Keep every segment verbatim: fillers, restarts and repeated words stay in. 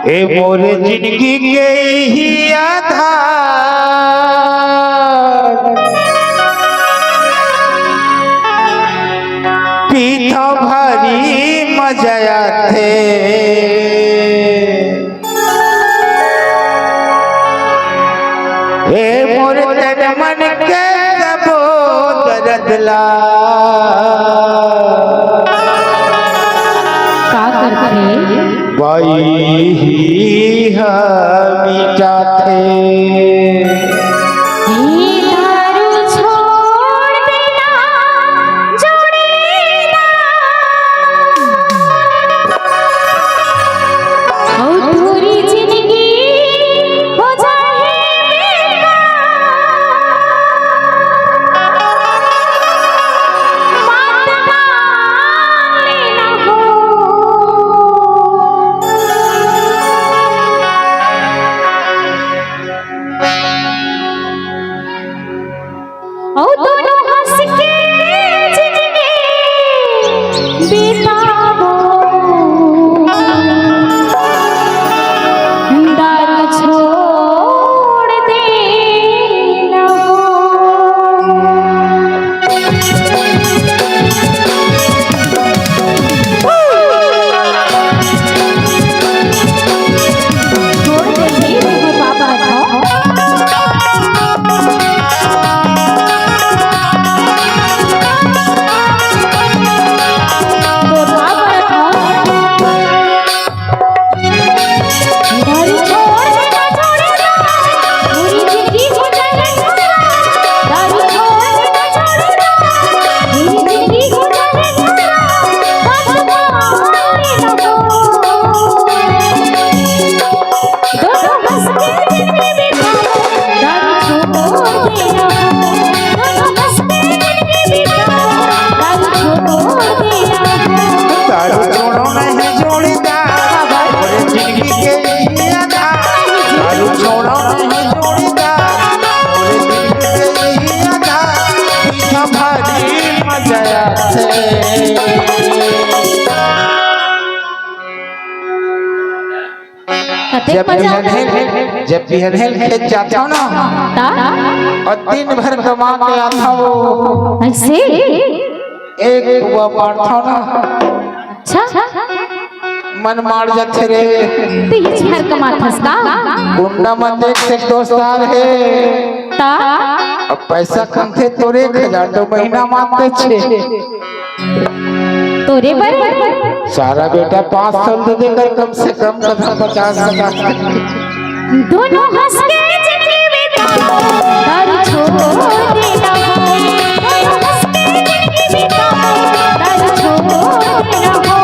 ए मोर जिंदगी के ही आधार, पीथव भारी मजा आथे। ए मोर तन मन के सबो दरद ला का करथे? बाई ही ह मिटाथे। ए दारू छोड़ देना, जोड़ेना। अउ तोरी जिंदगी हो जाही बेकार। मात मान लेना हो। अउ दोनों हंस के जिंदगी बिताबो, दारू छोड़ देना हो। छोड़ दे, ये देखो पापा रखो। तो पापा रखो। दारू छोड़ देना, छोड़ देना। पूरी जिंदगी हो जाए छोड़ा। दारू छोड़ देना, छोड़ देना। पूरी जिंदगी हो जाए छोड़ा। बस बात ना हो। दोनों हंस के जिंदगी बिताओ, दारू छोड़ देना। दोनों हंस के जिंदगी बिताओ, दारू छोड़ देना। दारू छोड़ो नहीं जोड़ीदार, मोरे जिंदगी के ही आधार। दारू छोड़ो नहीं जोड़ीदार, मोरे जिंदगी के ही आधार। पीछा भारी मजा आथे। कतेक जब मजा आता है। बिहनहेल, जब बिहनहेल खेत जाथव ना, ता? अउ दिन भर कमा के आथव, अइसे? एक पुआ मारथव ना। अच्छा। मन मार जाथे रे। तू इही हर कमाथस का? गुंडा मन देख से दोस्तार हे। ता? अब पैसा कमथे तोर एक हजार, तो महीना मारथे छे। तोरे बर? सारा बेटा पाँच सौ दे देकर कम से कम कथा पचास हजार। दोनों हंस के जिंदगी बिताओ, दारू छोड़ देना हो। दोनों हंस के जिंदगी बिताओ, दारू छोड़ देना हो।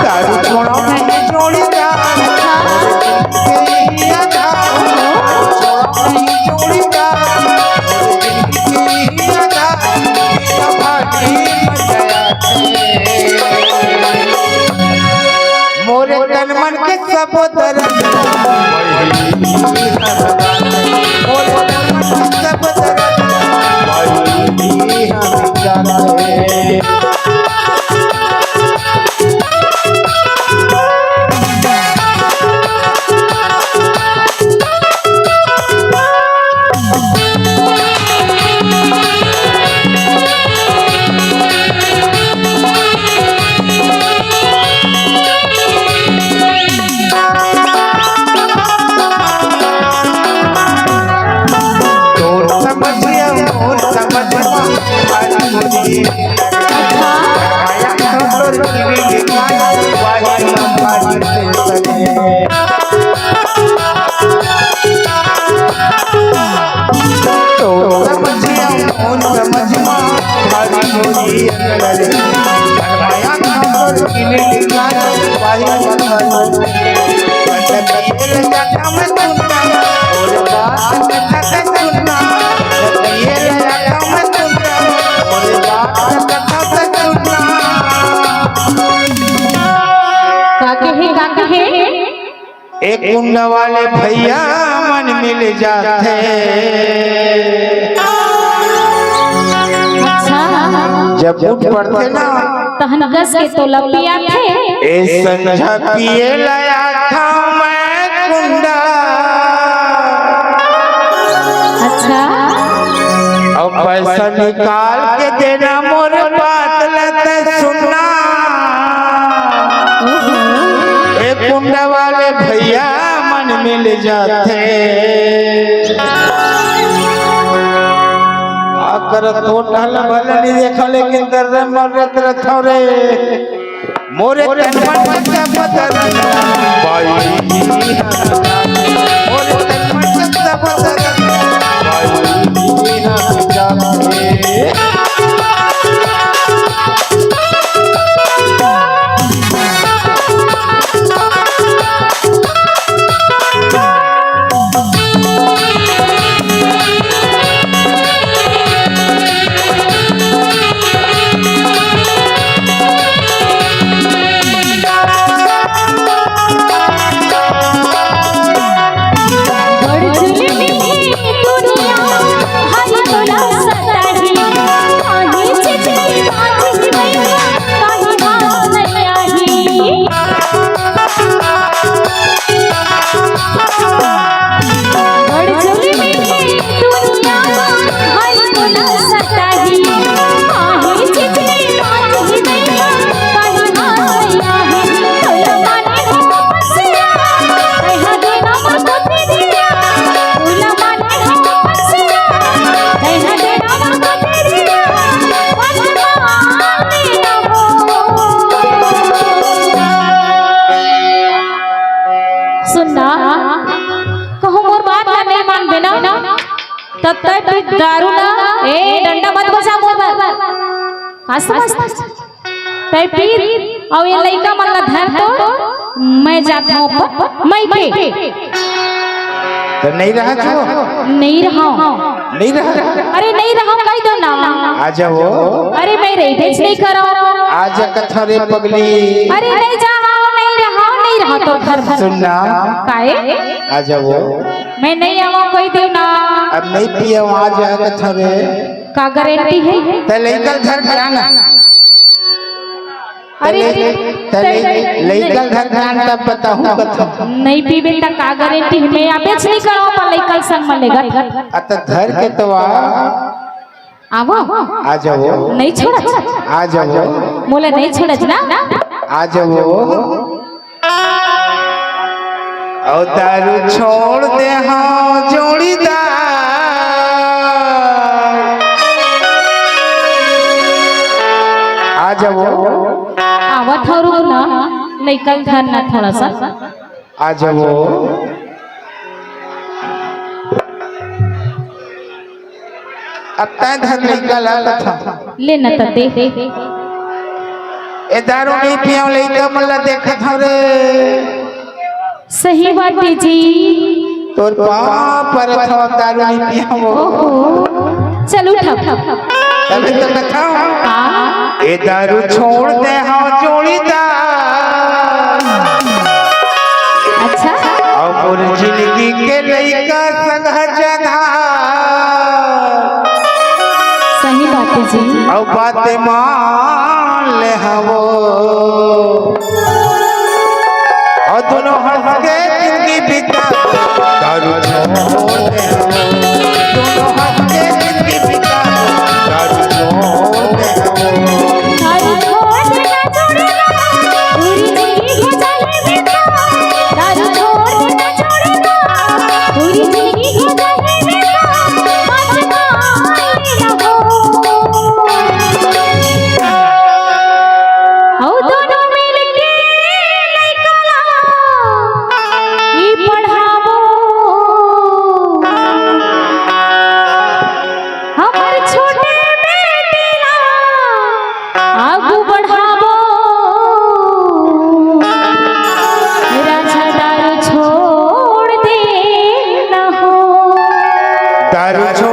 दारू छोड़ो नहीं जोड़ीदार, हाँ। तेरी याद आओ, दारू छोड़ो नहीं जोड़ीदार। मोरे तन मन के सबो दरद, मोरे तन मन के सबो दरद। तोर समझिया मोर समझ मा, आज मुझे आया तो तोर जीवी के पास, वाही लंबा जिंदगी। तोर समझिया मोर समझ मा, आज मुझे अंदर आया तो तोर जीवी के पास, वाही लंबा का कहे, का कहे? एक गुंडा वाले भैया मन मिल जाथे। अच्छा। जब टूट पड़थे ना, तहन कस के तोला पियाथे। ए संझा पिए ला आथव मैं। पैसा निकाल के देना मोर बात ल त सुनना, ए कुंडा वाले भैया मन मिल जाथे। अगर तोटा ल भले नहीं देखा, लेकिन दर्द मरत रथव रे। मोरे तन मन सब दर्द, बाई, मोरे तन मन सब दर्द, बाई, सुन ना, कहूँ मोर बात ला नहीं मानबे ना, तब तक तू दारू ना, ए, डंडा मत बजा मोर बर। का समझ? तै पी, अउ ये लइका मन ला धर तो मैं जात हूँ अपन मइके। त नहीं रहा छो? नहीं रहा। नहीं रहा? अरे नहीं रहा, कहि दो ना। आ जाओ। अरे मैं रहिबेच नहीं करव। आ जा कथव रे पगली। अरे नहीं जावव, नहीं रहा, नहीं रहा तो घर भर। सुन ना। काहे? आ जाओ। मैं नहीं आवव, कहि देव ना। अब नहीं पियव, आ जा कथव रे। का गारंटी हे? त लइका ल धर के आना। अरे, तले, तले, तले, लइका ल धर के आन तब बताहूँ कथव। नहीं पीबे त का गारंटी हे? मैं आबेच नहीं करव, अपन लइका ल संग म लेगत। अ त धर के तो आ। आवव। आ जाओ। नहीं छोड़त। आ जाओ। मोला नहीं छोड़त ना। आ जाओ। अउ दारू छोड़ दे हँव जोड़ीदार। आ जाओ। आवत हँव, रुक ना, लइका ल धर ना थोड़ा सा। आ जाओ। अब तैं धर लइका ला कथव। ले न त दे। ए दारू नहीं पियव, लइका मन ला देखत हँव रे। सही बात हे जी। तोर पाँव परत हँव, दारू नहीं पियव। ओहो। चल उठ। तभी तो कथव। हाँ। ए दारू छोड़ दे हँव जोड़ीदार। अच्छा। अउ मोर जिनगी के लइका संग ह जगह। सही बात हे जी। अउ बात मान ले हँव। अउ दोनों हँस के जिनगी बिता। दारू छोड़ दे हँव। दोनों हँस के जिनगी बिता। दारू छोड़ दे हँव। दारू छोड़ देना छोड़ेगा, पूरी जिंदगी गुजारे बेटा। दारू छोड़ देना छोड़ेगा, पूरी जिंदगी गुजारे बेटा। मत माने ना हो। अउ दोनों मिलके लइका ला ई पढ़ाबो। हमर छोटे बेटी ला आगू बढ़ाबो। राजा दारू छोड़ दे ना हो। दारू छोड़